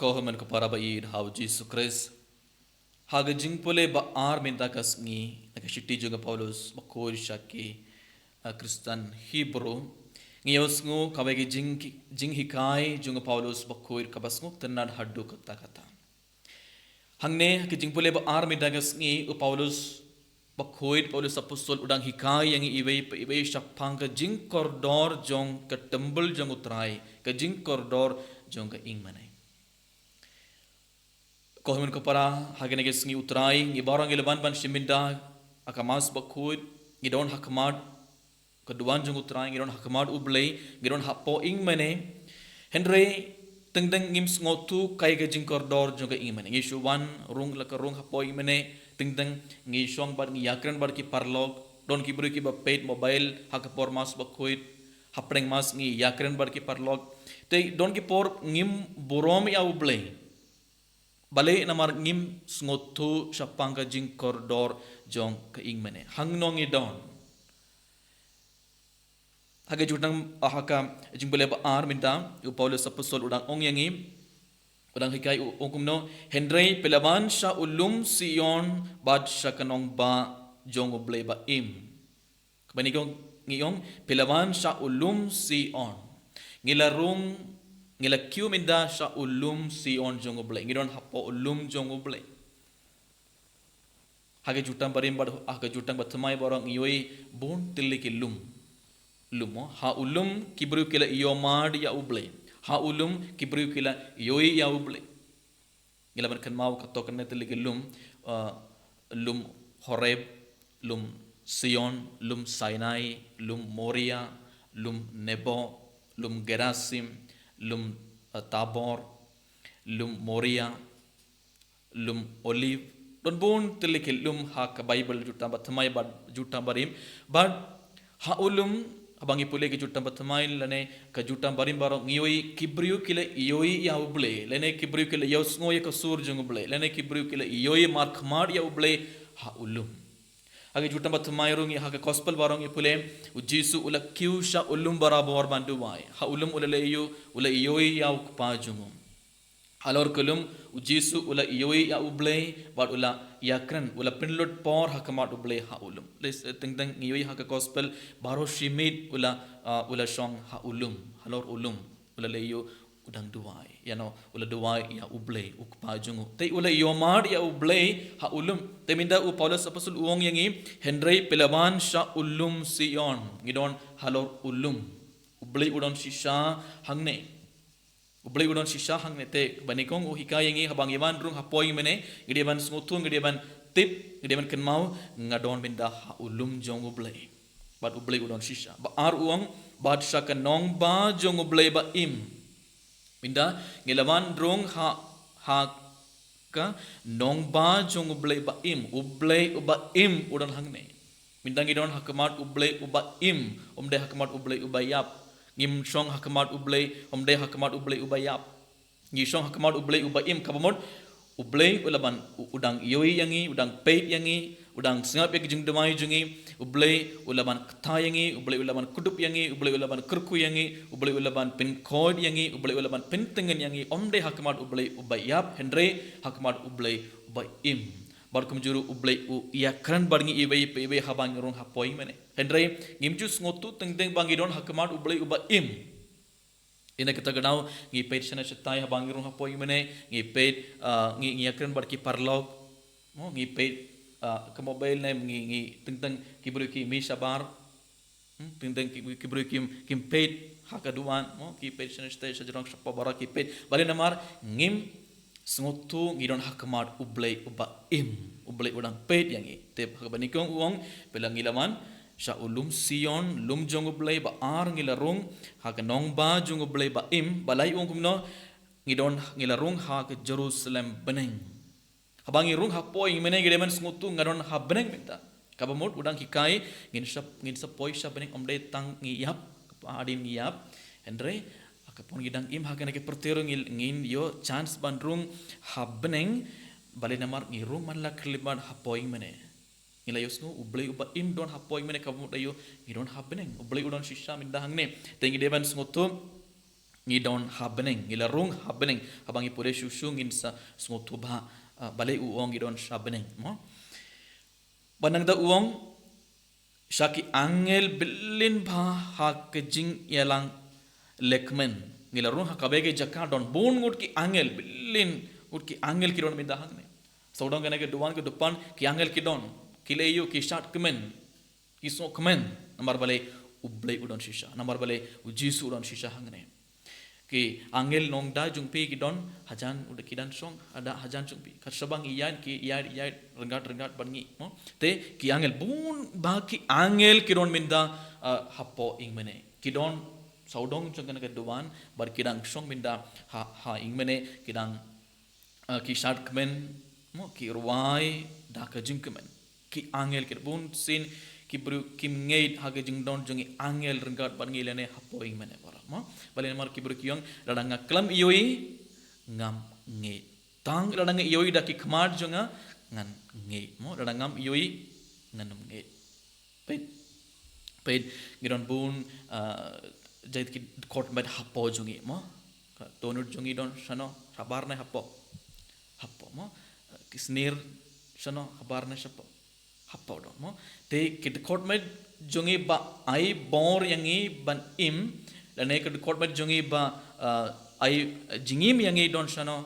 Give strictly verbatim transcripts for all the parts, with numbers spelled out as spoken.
Ko hynmen ko para ba ïeit ha u Jisu Khrist. Ha ka jingpule ba ar mynta ka sngi, na ka shithi jong u Paulus bakhuid sha ki, ah, Khristan Hebru. Ngi ïohsngew kawei ka jing, jinghikai jong u Paulus bakhuid kaba sngewtynnad haduh katta katta. Hangne, ka jingpule ba ar mynta ka sngi, u Paulus bakhuid, Paulus apostol u dang hikai ïa ngi iwei pa iwei shaphang ka jingkordor jong ka templ jong u Trai, ka jingkordor jong ka ïingmane. Ko hynmen ko para, ha kane ka sngi u Trai, ngi baroh ngi la wan ban shim bynta ha ka Mass bakhuid, ngi don ha khmat ka duwan jong u Trai, ngi don ha khmat u Blei, ngi don hapoh ïingmane. Hynrei teng teng ngim sngewthuh kaei ka jingkordor jong ka ïingmane. Ngi shu wan rung la ka rung hapoh ïingmane, teng teng ngi shong bad ngi ïakren bad ki paralok, don ki briew kiba peit mobile ha ka por Mass bakhuid, hapdeng Mass ngi ïakren bad ki paralok. Te don ki por ngim burom ïa u Blei. Balei? Namar ngim sngewthuh shaphang ka jingkordor jong ka ïingmane. Hangno ngi don? Ha ka jutang, ah, ha ka jingpule ba ar mynta, u Paulus apostol u dang ong ïa ngi, u dang hikai, u ong kumno: Hynrei phi la wan sha u lum Sion bad sha ka nongbah jong u Blei ba im. Kaba nyngkong ngi ong, phi la wan sha u lum Sion. Ngi la rung, ngi la kiew mynta sha u lum Sion jong u Blei. Ngi don hapoh u lum jong u Blei. Ha ka jutang barim bad ha ka jutang bathymmai baroh ngi ïohi bun tylli ki lum. Lum, mo? Ha u lum ki briew ki la ïohi mad ïa u Blei. Ha u lum ki briew ki la ïohi ïa u Blei. Ngi la ban kynmaw katto katne tylli ki lum, ah, lum Horeb, lum Sion, lum Sinai, lum Moria, lum Nebo, lum Gerasim, lum, ah, Tabor, lum Moria, lum Olive. Don bun tylli ki lum ha ka Baibl, jutang bathymmai bad jutang barim. Bad ha u lum, haba ngi pule ka jutang bathymmai lane ka jutang barim baroh ngi ïohi ki briew ki la ïohi ïa u Blei, lane ki briew ki la ïohsngew ïa ka sur jong u Blei, lane ki briew ki la ïohi markhmat ïa u Blei ha u lum. Ha ka jutang bathymmai ruh ngi, ha ka gospel baroh ngi pule, u Jisu u la kiew sha u lum barabor ban duwai. Ha u lum u la leh aïu? U la ïohi ïa u Kpa jong u. Halor ka lum, u Jisu u la ïohi ïa u Blei, bad u la ïakren, u la pynlut por ha khmat u Blei ha u lum. Lei, eh, teng teng ngi ïohi ha ka gospel, baroh shi miet u la, ah, u la shong ha u lum, halor u lum, u la leh aïu? U dang duwai. Ïa no, u la duwai ïa u Blei, u Kpa jong u. Te u la ïohi mad ïa u Blei ha u lum. Te mynta u Paulus apostol u ong ïa ngi, hynrei phi la wan sha u lum Sion. Ngi don halor u lum. U Blei u don shisha hangne. U Blei u don shisha hangne. Te kaba nyngkong u hikai ïa ngi, haba ngi wan rung hapoh ïingmane, ngi dei ban sngewthuh, ngi dei ban tip, ngi dei ban kynmaw, nga don mynta ha u lum jong u Blei. Bad u Blei u don shisha. Ba ar u ong, bad sha ka nongbah jong u Blei ba im. Mynta ngi la wan rung ha, ha ka nongbah jong u Blei ba im. U Blei uba im u don hangne. Mynta ngi don ha khmat u Blei uba im, ym dei ha khmat u Blei uba ïap. Ngim shong ha khmat u Blei, ym dei ha khmat u Blei uba ïap. Ngi shong ha khmat u Blei uba im, kaba mut u Blei u la ban, u, u dang ïohi ïa ngi, u dang peit ïa ngi, u dang sngap ïa ki jingduwai jong ngi, u Blei u la ban kta ïa ngi, u Blei u la ban kdup ïa ngi, u Blei u la ban kyrkhu ïa ngi, u Blei u la ban pynkhuid ïa ngi, u Blei u la ban pyntngen ïa ngi, ym dei ha khmat u Blei uba ïap, hynrei ha khmat u Blei uba im. Bad kumjuh ruh u Blei u ïakren bad ngi iwei pa iwei haba ngi rung hapoh ïingmane. Hynrei ngim ju sngewthuh teng teng ba ngi don ha khmat u Blei uba im. Ïa kata ka daw ngi peit shane shatai haba ngi rung hapoh ïingmane, ngi peit, ah, ngi, ngi ïakren bad ki paralok. Mo, ngi peit, ah, ka mobile ne ngi, ngi teng teng ki briew ki mih shabar. Hmm, teng teng ki, ki briew kim, kim peit ha ka duwan, mo, ki peit shane shatai, shajrong shapoh baroh ki peit. Balei? Namar ngim sngewthuh ngi don ha khmat u Blei uba im, u Blei u dang peit ïa ngi. Te ha kaba nyngkong u ong, phi la, ngi la wan sha u lum Sion, lum jong u Blei, ba ar ngi la rung ha ka nongbah jong u Blei ba im, ba lai u ong kumno, ngi don, ngi la rung ha ka Jerusalem bneng. Haba ngi rung hapoh ïingmane ngi dei ban sngewthuh nga don ha bneng mynta. Kaba mut u dang hikai, ngin sa, ngin sa poi sha bneng, ym dei tang ngi ïap, hadien ngi ïap. Hynrei ha ka por ngi dang im ha kane ka pyrthei ruh ngin, ngin ïoh chance ban rung ha bneng, balei? Namar ngi rung man la khyllipmat hapoh ïingmane. Ngi la ïohsngew u Blei uba im don hapoh ïingmane, kaba mut aïu? Ngi don ha bneng. U Blei u don shisha mynta hangne. Te ngi dei ban sngewthuh Ngi don ha bneng, ngi la rung ha bneng. Haba ngi pule shuh shuh ngin sa sngewthuh ba, ah, balei u ong ngi don ha bneng, mo? Ba nang da u ong, sha ki angel bilin bha ha ka jingïalang lekmen. Ngi la rung ha kaba ki jaka don bun ngut ki angel bilin, ngut ki angel ki don mynta hangne. Sawdong kane ka duwan ka dupan ki angel ki don, ki leh ïa u ki shad kmen. Ki sngewkmen, namar balei u Blei u don shisha, namar balei u Jisu u don shisha hangne. Ki angel nongda jong phi ki don hajan, u da ki don shong, ada hajan jong phi. Kat shaba ngi ïaid ki ïaid ïaid ryngkat ryngkat bad ngi, mo? Te ki angel bun bha ki angel ki don mynta, ah, hapoh ïingmane. Ki don sawdong jong kane ka duwan bad ki dang shong mynta ha, ha ïingmane, ki dang ah, ki shad kmen, mo, ki rwai da ka jingkmen. Ki angel ki bun sien ki briew kim ngeit ha ka jingdon jong ki angel ryngkat bad ngi lane hapoh ïingmane baroh, mo. Balei? Namar ki briew ki ong, lada nga khlem ïohi ngam ngeit. Tang lada nga ïohi da ki khmat jong nga ngan ngeit, mo. Lada ngam ïohi ngan ym ngeit. Peit, peit, ngi don bun, ah, jait ki dkhot met hapoh jong ngi, mo. Ka dohnud jong ngi don shano, shabar ne hapoh? Hapoh, mo. Ki snier shano, habar ne shapoh? Hapoh don, mo. Te ki dkhot met jong ngi ba ai bor ïa ngi ban im, lane ki dkhot met jong ngi ba, ah, ai jingim ïa ngi don shano,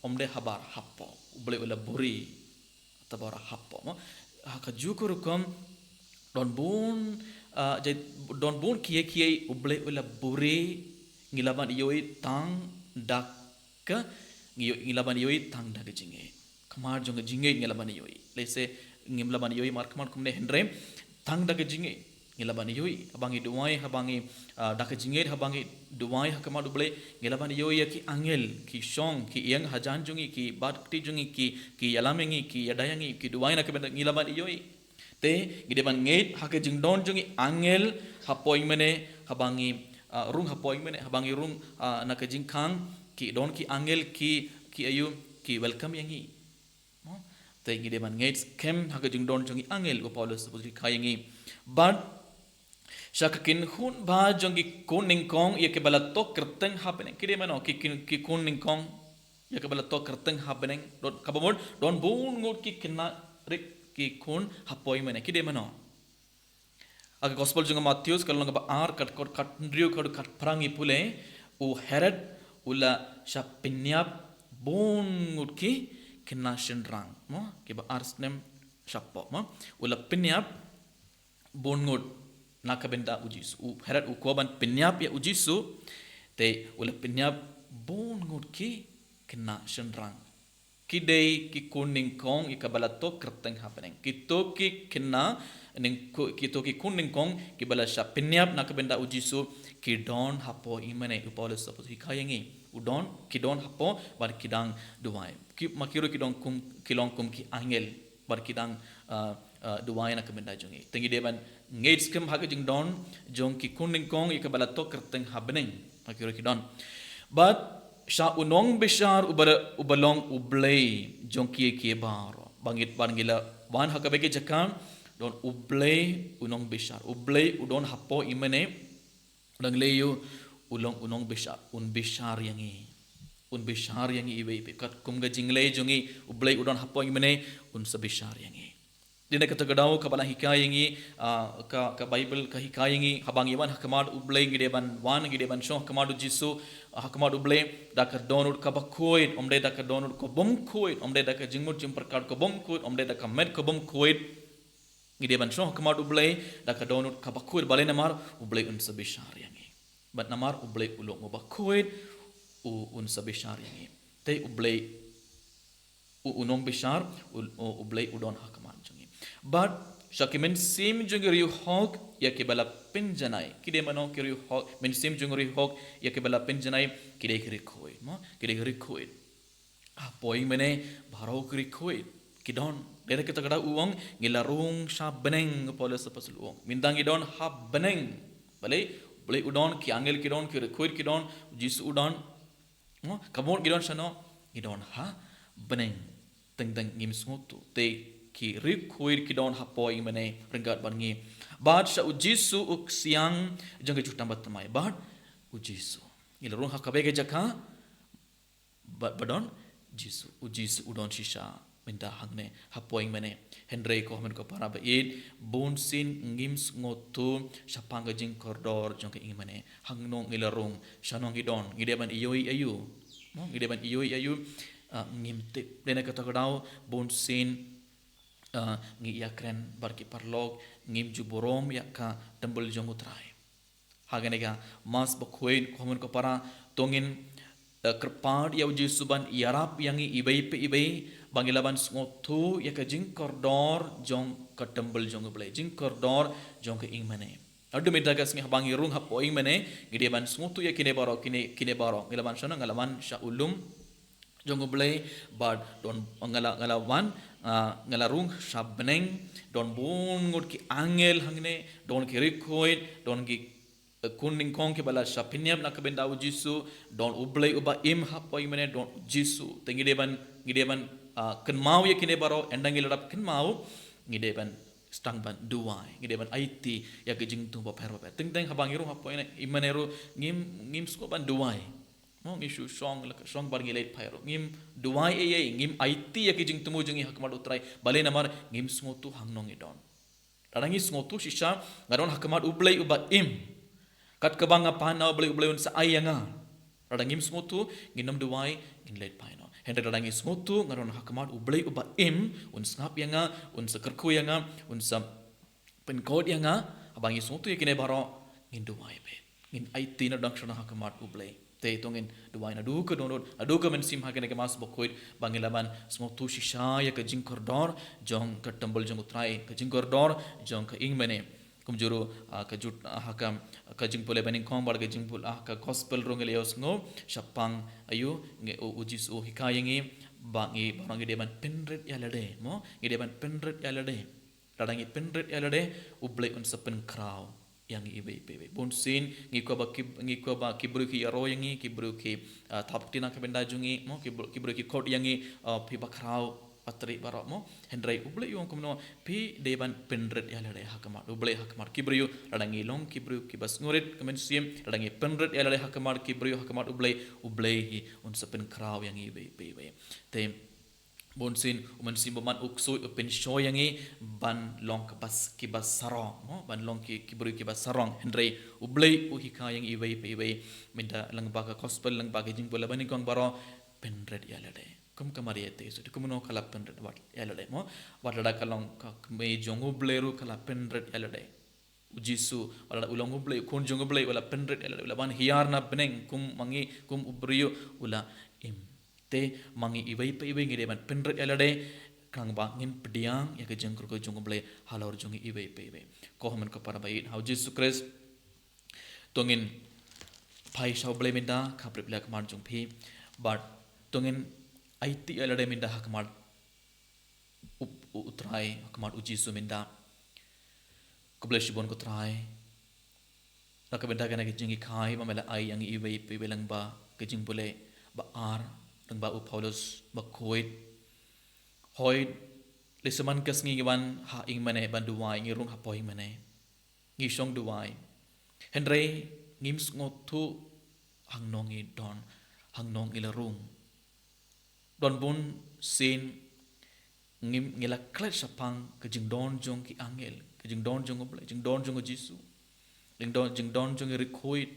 ym dei habar, hapoh. U Blei u la buri. Te baroh hapoh, mo. Ha kajuh ka rukom, don bun, ah, jait, don bun kiei kiei u Blei u la buri, ngi lah ban ïohi tang da ka, ngi ïohi, ngi lah ban ïohi tang da ka jingngeit. Khmat jong ka jingngeit ngi lah ban ïohi. Lehse ngim lah ban ïohi markhmat kumne, hynrei tang da ka jingngeit ngi lah ban ïohi. Haba ngi duwai, haba ngi, ah, da ka jingngeit, haba ngi duwai ha khmat u Blei, ngi lah ban ïohi ïa ki angel ki shong, ki ïeng hajan jong ngi, ki bat kti jong ngi, ki, ki ïalam ïa ngi, ki ïada ïa ngi, ki duwai na ka bynta, ngi lah ban ïohi. Te ngi dei ban ngeit ha ka jingdon jong ki angel hapoh ïingmane, haba ngi, ah, rung hapoh ïingmane, haba ngi rung, ah, na ka jingkhang, ki don ki angel ki, ki ïa u, ki welcome ïa ngi. Mo? Te ngi dei ban ngeit skhem ha ka jingdon jong ki angel, u Paulus u hikai ïa ngi. Bad sha ka kynhun bha jong ki khun nyngkong ïa kiba la tok kyrteng ha bneng. Ki dei mano ki, ki, ki khun nyngkong ïa kiba la tok kyrteng ha bneng? Don, kaba mut don bun ngut ki khynnah rit ki khun hapoh ïingmane. Ki dei mano? Ha ka gospel jong u Mathaios, ka lynnong kaba ar, ka dkhot khathynriew haduh khatphra ngi pule, u Herod u la shah pynïap bun ngut ki khynnah shynrang, mo, kiba ar snem shapoh, mo. U la pynïap bun ngut na ka bynta u Jisu. U Herod u kwah ban pynïap ïa u Jisu, te u la pynïap bun ngut ki khynnah shynrang. Ki dei ki khun nyngkong ïa kiba la tok kyrteng ha bneng. Kito ki khynnah nyng-, kito ki khun nyngkong kiba la shah pynïap na ka bynta u Jisu, ki don hapoh ïingmane, u Paulus u hikai ïa ngi. U don, ki don hapoh bad ki dang duwai. Ki, ma ki ruh ki don kum, ki long kum ki angel bad ki dang, ah, ah, duwai na ka bynta jong ngi. Te ngi dei ban ngeit skhem ha ka jingdon jong ki khun nyngkong ïa kiba la tok kyrteng ha bneng. Ma ki ruh ki don. Bad sha u nongbishar uba, uba long u Blei jong kiei kiei baroh. Ba ngi, ba ngi la wan ha kaba ki jaka, don u Blei u nongbishar. U Blei u don hapoh ïingmane, u dang leh ïa u, u long u nongbishar, un bishar ïa ngi. Un bishar ïa ngi iwei pa iwei. Katkum ka jingleh jong ngi, u Blei u don hapoh ïingmane, un sa bishar ïa ngi. Dei na kata ka daw kaba la hikai ïa ngi, ah, ka, ka Baibl ka hikai ïa ngi, haba ngi wan ha khmat u Blei ngi dei ban wan, ngi dei ban shong ha khmat u Jisu, ah, ha khmat u Blei, da ka dohnud kaba khuid, ym dei da ka dohnud ka bym khuid, ym dei da ka jingmut jingpyrkhat ka bym khuid, ym dei da ka met ka bym khuid. Ngi dei ban shong ha khmat u Blei da ka dohnud kaba khuid, balei? Namar u Blei un sa bishar ïa ngi. Bad namar u Blei u long uba khuid, u, un sa bishar ïa ngi. Te u Blei u, u nongbishar, u, u, u Blei u don ha khmat jong ngi. Bad sha ki mynsiem jong ki riewhok ïa kiba la pynjanai. Ki dei mano ki riewhok, mynsiem jong ki riewhok ïa kiba la pynjanai, ki dei ki riewkhuid, mo? Ki dei ki riewkhuid. Hapoh ïingmane baroh ki riewkhuid ki don. Dei na kata ka daw u ong, ngi la rung sha bneng, u Paulus u apostol u ong. Mynta ngi don ha bneng. Balei? Balei u don, ki angel ki don, ki riewkhuid ki don, u Jisu u don. Mo, ka mut ngi don shano? Ngi don ha bneng. Teng teng ngim sngewthuh. Te ki riewkhuid ki don hapoh ïingmane ryngkat bad ngi. Bad sha u Jisu u ksiang jong ka jutang ba thymmai. Bad u Jisu. Ngi la rung ha kaba ka jaka ba, ba don Jisu, u Jisu u don shisha mynta hangne hapoh ïing mane. Hynrei ko hynmen ko para ba ïeit, bun sien ngim sngewthuh shaphang ka jingkordor jong ka ïing mane. Hangno ngi la rung, shano ngi don, ngi dei ban ïohi aïu? Mo, ngi dei ban ïohi aïu? Ah, ngim tip. Dei na kata ka daw bun sien, ah, ngi ïakren bad ki paralok, ngim ju burom ïa ka tymmen jong u Trai. Ha kane ka Mass bakhuid, ko hynmen ko para, to ngin, eh, kyrpad ïa u Jisu ban ïarap ïa ngi iwei pa iwei ba ngi lah ban sngewthuh ïa ka jingkordor jong ka tymmen jong u Blei, jingkordor jong ka ïing mane. Haduh mynta ka sngi haba ngi rung hapoh ïing mane, ngi dei ban sngewthuh ïa kine baroh, kine, kine baroh. Ngi lah ban shano, nga lah ban sha u lum jong u Blei, bad don, nga lah, nga lah ban, ah, nga lah rung sha bneng, don bun ngut ki angel hangne, don ki riewkhuid, don ki, eh, khun nyngkong kiba la sha pynïap na ka bynta u Jisu, don u Blei uba im hapoh ïing mane, don u Jisu. Te ngi dei ban, ngi dei ban, ah, kynmaw ïa kine baroh, ynda ngi la dep kynmaw, ngi dei ban sdang ban duwai, ngi dei ban aiti ïa ka jingthmu bapher bapher. Teng teng haba ngi rung hapoh ïing mane ruh ngim, ngim sngewbha ban duwai. Mo, ngi shu shong la ka shong bad ngi leit phai ruh. Ngim duwai ei ei, ngim aiti ïa ka jingthmu jong ngi ha khmat u Trai. Balei? Namar ngim sngewthuh hangno ngi don. Lada ngi sngewthuh shisha nga don ha khmat u Blei uba im, kat kaba nga pan na u Blei, u Blei un sa ai ïa nga. Lada ngim sngewthuh, ngin ym duwai, ngin leit phai noh. Hynrei lada ngi sngewthuh nga don ha khmat u Blei uba im, un sngap ïa nga, un sa kyrkhu ïa nga, un sa pynkut ïa nga, haba ngi sngewthuh ïa kine baroh, ngin duwai beit. Ngin aiti na dang shano ha khmat u Blei. Te to ngin duwai naduh ka dohnud, naduh ka mynsiem ha kane ka Mass bakhuid, ba ngi lah ban sngewthuh shisha ïa ka jingkordor jong ka tymmen jong u Trai, ka jingkordor jong ka ïing mane. Kumjuh ruh, ah, ka jut, ah, ha ka, ka jingpule ba nyngkong bad ka jingpule, ah, ka gospel ruh ngi la ïohsngew shaphang aïu, ngi, u, u Jisu u hikai ïa ngi ba ngi baroh ngi dei ban pynrit ïa lade, mo, ngi dei ban pynrit ïa lade. Lada ngi pynrit ïa lade, u Blei un sa pynkhraw ïa ngi iwei pa iwei. Bun sien ngi kwah ba ki, ngi kwah ba ki briew ki ïaroh ïa ngi, ki briew ki, ah, thap kti na ka bynta jong ngi, mo, ki briew, ki briew ki khot ïa ngi, ah, phi bakhraw, batri baroh, mo. Hynrei u Blei u ong kumno? Phi dei ban pynrit ïa lade ha khmat u Blei, ha khmat ki briew. Lada ngi long ki briew kiba sngewrit ka mynsiem, lada ngi pynrit ïa lade ha khmat ki briew, ha khmat u Blei, u Blei hi un sa pynkhraw ïa ngi iwei pa iwei. Te bun sien u Mynsiem Bakhuid u ksuid, u pynshoi ïa ngi ban long kiba s-, kiba sarong, mo, ban long ki, ki briew kiba sarong. Hynrei u Blei u hikai ïa ngi iwei pa iwei. Mynta lyngba ka gospel, lyngba ka jingpule ba nyngkong baroh, pynrit ïa lade. Kum ka Maria te, so kumno ka la pynrit wat ïa lade, mo? Wat lada ka long ka kmie jong u Blei ruh ka la pynrit ïa lade. U Jisu, wat lada u long u Blei, u khun jong u Blei, u la pynrit ïa lade, u la wan hiar na bneng kum ma ngi, kum u briew, u la im. Te ma ngi iwei pa iwei ngi dei ban pynrit ïa lade, khnang ba ngin pdiang ïa ka jingkyrkhu jong u Blei halor jong ngi iwei pa iwei. Ko hynmen ko para ba ïeit ha u Jisu Khrist, to ngin phai sha u Blei mynta, khaprip la khmat jong phi, bad to ngin aiti ïa lade mynta ha khmat u, u, u Trai, ha khmat u Jisu mynta. Khublei shibun ko Trai. Na ka bynta kane ka jinghikai ba me la ai ïa ngi iwei pa iwei lyngba ka jingpule ba ar, lyngba u Paulus bakhuid. Hooid, lehse man ka sngi ngi wan ha ïing mane ban duwai, ngi rung hapoh ïing mane. Ngi shong duwai. Hynrei ngim sngewthuh hangno ngi don, hangno ngi la rung. Don bun sien ngim, ngi la klet shaphang ka jingdon jong ki angel, ka jingdon jong u Blei, jingdon jong u Jisu, jingdon, jingdon jong ki riewkhuid,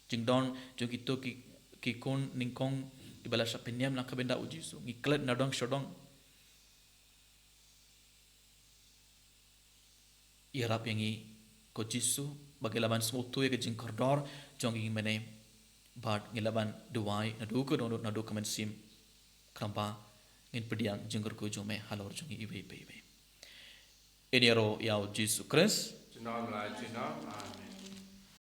jingdon jong kito ki, ki khun nyngkong kiba la shah pynïap na ka bynta u Jisu. Ngi klet na dong sha dong. Ïarap ïa ngi ko Jisu ba ngi lah ban sngewthuh ïa ka jingkordor jong ngi mane, bad ngi lah ban duwai naduh ka dohnud, naduh ka mynsiem, khnang ba ngin pdiang jingkyrkhu jong me halor jong ngi iwei pa iwei. Ïa ïaroh ïa u Jisu Khrist. Junom la junom. Amen.